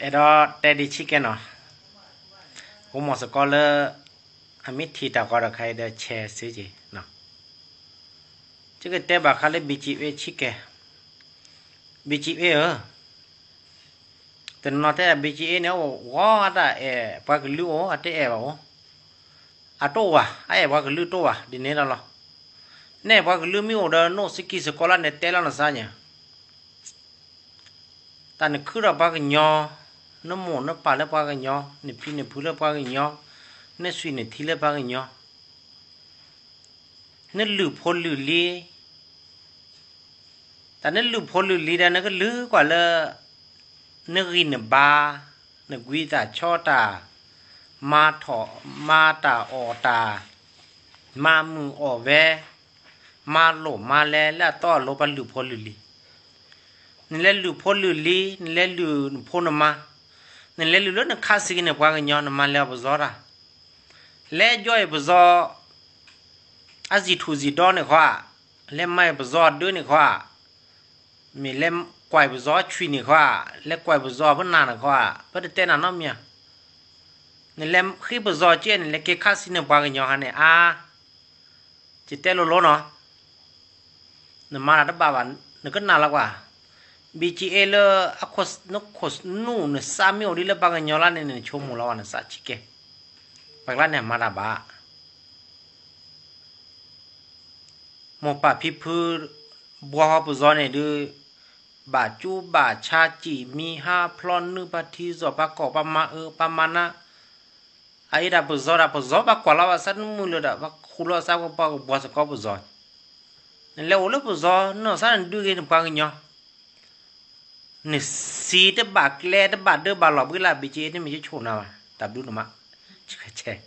အဲၣ်ဒိးတဲဒံးဆံးကဲနီၤ, အိၣ်မီၤစ့ၢ်ကီးလၢ အမ့ၢ်ထံၣ်တၢ်ဂီၤဒီးခါအံၤဒီး share စုက့ၤနီၤ. ယကတဲဘၣ်ဃးလၢ ဘံၣ်ကၠံၣ်အ့ၣ် ဆံးကဲ, ဘံၣ်ကၠံၣ်အ့ၣ်ဧၢ, တနီၤနီၤတဲ ဘံၣ်ကၠံၣ်အ့ၣ်န့ၣ် အိၣ်ဂီၤတၢ်အဲၣ်ပှၤကလုာ်အိၣ် အတအဲၣ်ဘၣ်အိၣ်, အတအိၣ်ဘၣ် အအဲၣ်ပှၤကလုာ်တအိၣ်ဘၣ် ဒ်န့ၣ်လီၤလီၤ. နအဲၣ်ပှၤကလုာ်မ့ၢ်အိၣ်ဒီး နအိၣ်စကံစကီးလၢန့ၣ် တဲလီၤနသးညါ တၢ်နခုဒီးပှၤကညီ, နမိၢ်နပၢ်လၢပှၤကညီ, နဖံနဖုလၢပှၤကညီ, နသွံၣ်နထံလၢပှၤကညီ, နလုၢ်ဖိလုၢ်လံၤ, တၢ်နလုၢ်ဖိလုၢ်လံၤဒီး နကလုၢ်ကွၢ်လၢ နဂံၢ်နဘါ, နကွံသးဆီတၢ်, မၤထီၣ်, မၤတၢ်အီၣ်တၢ်, မၤမုာ်အီၣ်ဝဲ, မၤလိာ်မၤလဲလၢအတီအလိၤ ပှၤလုၢ်ဖိလုၢ်လံၤ, နလဲၤလုၢ်ဖိလုၢ်လံၤ, နလဲၤလုၢ်နဖိနမါ, နလဲၤလုၢ်လၢနခါဆံးက့ၤန့ၣ် ပှၤကညီ နမၤလဲၤအီၤပစီတၢ်, လဲၤယီအံၤပစီ အစံၣ်ထူၣ်စံၣ်ဒီန့ၣ်ခီဧါ, လဲၤမၤအံၤပစီဒၢန့ၣ်ခီဧါ, မ့ၢ်လဲၤကွၢ်ပစီအဆွံၣ်န့ၣ်ခီဧါ, လဲၤကွၢ်ပစီအပနၢ်န့ၣ်ခီဧါ, ပတတဲနၤနီတမံၤဧါ. နလဲၤဃ့ပစီကဲန့ၣ် လဲၤက့ၤခါဆံးန့ၣ်ပှၤကညီဟါန့ၣ် အါ, ယတဲလိၤလိၤနီၤ, နမၤတၢ်တဘၣ်ဘၣ် နကနၣ်လီၤကွၢ်, ဘံၣ်ကၠံၣ်အ့ၣ်လၢ နခိၣ်နူာ်နသးမ့ၢ်အိၣ်ဒ်လၢပှၤကညီလၢန့ၣ် နဆိကမိၣ်လီၤဝဲ နသးဆံးကဲ, ပှၤကျါန့ၣ်မၤတၢ်ဘၣ် မိၢ်ပၢ်ဖံဖု ဘှီဃီပစီန့ၣ်ဒုး ဘၣ်ကၠူဘၣ်ဆါ စံၣ်မံဟါဖျီ နုာ်ပှၤထံစီၣ် ပှၤကီၢ်ပှၤမၤအၢပှၤမၤနါ, အအံၤဒၣ်ပစီဒၣ် ပစီပှၤကွၢ်လီၤဘၣ်သးတမုာ်လၢၤဒီး ပှၤခူၣ်လီၤသး ပှၤကဘှီစ့ၢ်ကီးပစီ, နလဲၤအိၣ်လၢပစီ နနီၢ်သးနဒုးဂ့ၤန့ၣ်ပှၤကညီ နစံးတဘၣ်ကျဲတဘၣ်ဒၢဘၣ်လီၤဘှံးလၢ ဘံၣ်ကၠံၣ်အ့ၣ် တမ့ၢ်ယဆိၣ်နၤဘၣ် တၢ်ဘျုးနမး, ဆဲး